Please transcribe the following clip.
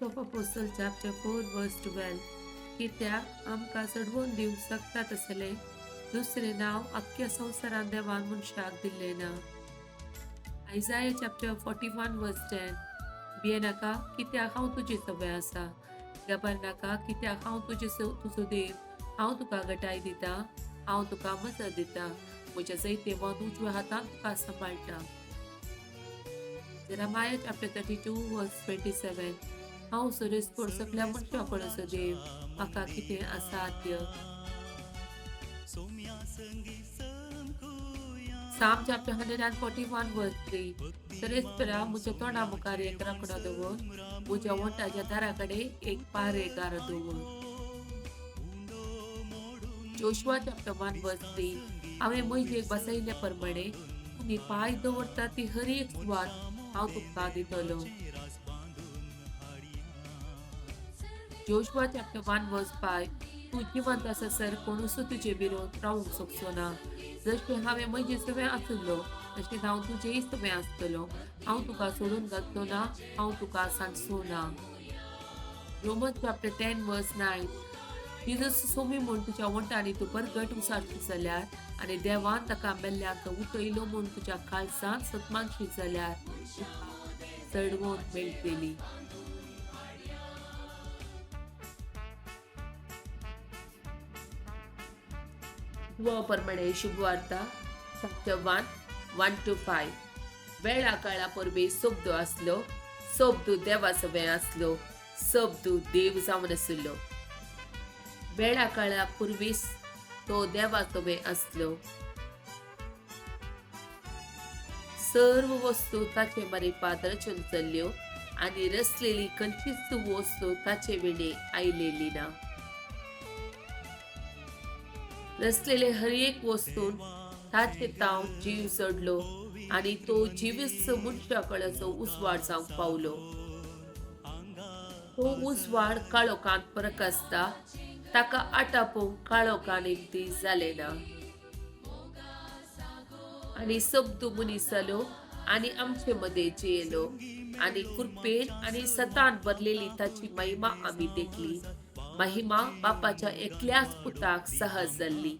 Acts of Apostle chapter 4 verse 12. कित्याक आमकां चडवून दिवंक शकता तसलें दुसरें नांव अख्ख्या संवसारान देवान मनशाक दिल्लें ना. Isaiah chapter 41 verse 10. भियेनाका कित्याक हांव तुजे सवय आसा, घाबरनाका कित्याक हांव तुजे तुजो देव, हांव तुका गटाय दिता, हांव तुका मजत दिता, म्हज्या जैतेवान उजव्या हातान तुका सांबाळटा. Jeremiah chapter 32 verse 27. हांव सरेस्कोर सगल्या मनशां कडचो देव, म्हाका कितें असाध्य? Psalm chapter 141 verse 3. सरेस्परा म्हज्या तोंडा मुखार एक राखणो दवर, म्हज्या वोंटाच्या दारा कडेन एक पारेगार दवर. Joshua chapter 1 verse 3. हांवें मोहिजेक बसयिल्ले प्रमाणे तुमी पांय दवरता ती हर एक सुवात हांव तुमकां दितलो. Joshua chapter 1 verse 5. तूं जिवंत आसासर कोणूच तुजे विरोध रावूंक शकचो ना. जशें हांवें म्हजे सवें आशिल्लो तशें हांव तुजेय सवें आसतलो. हांव तुका सोडून घालचो ना, हांव तुका सांडचो ना. Romans chapter 10 verse 9. Jesus Somi म्हूण तुज्या वंटांनी तूं परगट उसारशी जाल्यार आनी देवान ताका मेल्ल्यांक उठयलो म्हूण तुज्या काळजांत सतमानशी जाल्यार तुका चडवून मेळटली. प्रमाणे शुभवार्ता chapter 1 1 to 5. वेळा काळा परबे शब्द आसलो, शब्द देवा सवें आसलो, शब्द देव जावन आशिल्लो. वेळा काळा पुर्वीस तो देवा सवें आसलो. सर्व वस्तू ताचे मारिफात रचून चल्ल्यो आनी रचलेली खंयचीच वस्तू ताचे विणे आयलेली ना. रचलेले हर एक वस्तून ताचे ताव जीव चडलो आनी तो जिवीस मनशा कळचो उजवाड जावंक पावलो. तो उजवाड काळोखांत प्रकासता, ताका आटापूंक काळोखान एक दीस जाले ना. आनी शब्द मनीस जालो आनी आमचे मदें जियेलो आनी कृपेन आनी सतान भरलेली ताची महिमा आमी देखली. महिमा बापाच्या एकल्याच पुताक सहज जाल्ली.